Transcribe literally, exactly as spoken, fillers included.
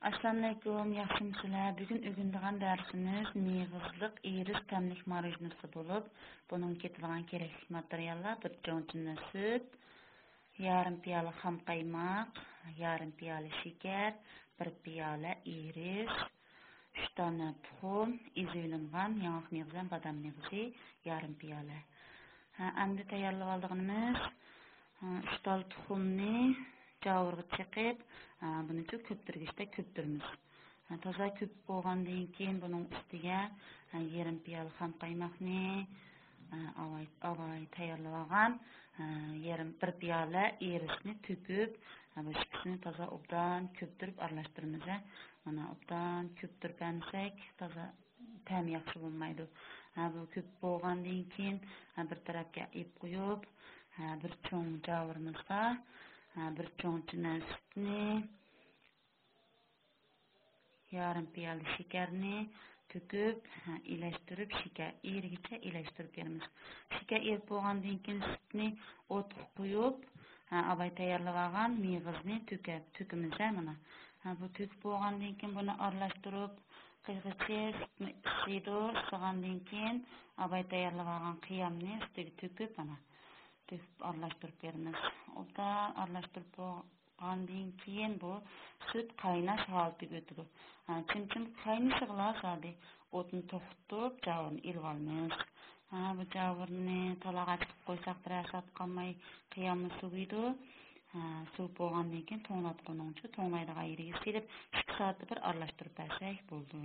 ئەسسالامۇئەلەيكۇم، ياخشىمۇسىلەر؟ بۈگۈن ئۆگىنىدىغان دەرسىمىز مېغىزلىق ئىرىس تەملىك ماروژنىسى بولۇپ، بۇنىڭغا كېتىدىغان كېرەكلىك ماتېرىياللار: بىر چوڭ چىنە سۈت، يارىم پىيالە خام قايماق، يارىم پىيالە شېكەر، بىر پىيالە ئىرىس، ئۈچ دانە تۇخۇم، ئېزىۋېلىنغان ياڭاق مېغىزى ھەم بادام مېغىزى يارىم پىيالە. ھە، ئەمدى تەييارلىۋالىدىغىنىمىز، ھە، ئۈچ تال تۇخۇمنى جاۋۇرغا چېقىپ، ھە، بۇنىچۇ كۆپتۈرگۈچتە كۆپتۈرىمىز. ھە، تازا كۆپۈپ بولغاندىن كېيىن بۇنىڭ ئۈستىگە، ھە، يېرىم پىيالە خام قايماقنى، ھە، ئاۋاي، ئاۋاي تەييارلىۋالغان، ھە، يېرىم، بىر پىيالە ئىرىسنى تۆكۈپ، ھە، بۇ ئىككىسىنى تازا ئوبدان كۆپتۈرۈپ ئارىلاشتۇرىمىز. ھە، مانا ئوبدان كۆپتۈرۈپ بەرمىسەك، تازا تەمى ياخشى بولمايدۇ. ھە، بۇ كۆپۈپ بولغاندىن كېيىن، ھە، بىر تەرەپكە ئېلىپ قويۇپ، ھە، بىر چوڭ جاۋۇرىمىزغا، ھە، بىر چوڭ چىنە سۈتنى، يارىم پىيالە شېكەرنى تۆكۈپ، ھە، ئىلەشتۈرۈپ، شېكەر ئېرىگىچە ئىلەشتۈرۈپ بېرىمىز. شېكەر ئېرىپ بولغاندىن كېيىن سۈتنى ئوتقا قويۇپ، ھە، ئاۋاي تەييارلىۋالغان مېغىزنى تۆكە-، تۆكىمىز، ھە، مانا. ھە، بۇ تۆكۈپ بولغاندىن كېيىن بۇنى ئارىلاشتۇرۇپ، قىيغىچە سۈتمۇ ئىسسىيدۇ. ئىسسىغاندىن كېيىن ئاۋاي تەييارلىۋالغان قىيامنى ئۈستىگە تۆكۈپ، مانا، تۆكۈپ ئارىلاشتۇرۇپ بېرىمىز. ئوبدان ئارىلاشتۇرۇپ بولغاندىن كېيىن بۇ سۈت قايناش ھالىتىگە ئۆتىدۇ. ھە، چىم-چىم قاينىشىغىلا زادى ئوتنى توختىتىپ، جاۋۇرنى ئېلىۋالىمىز. ھە، بۇ جاۋۇرنى تالاغا چىقىپ قويساق، بىرەر سائەت قالماي قىياممۇ سوۋۇيدۇ. ھە، سوۋۇپ بولغاندىن كېيىن توڭلاتقۇنىڭچۇ، توڭلايدىغان يېرىگە سېلىپ، ئىككى سائەتتە بىر ئارىلاشتۇرۇپ بەرسەك بولىدۇ.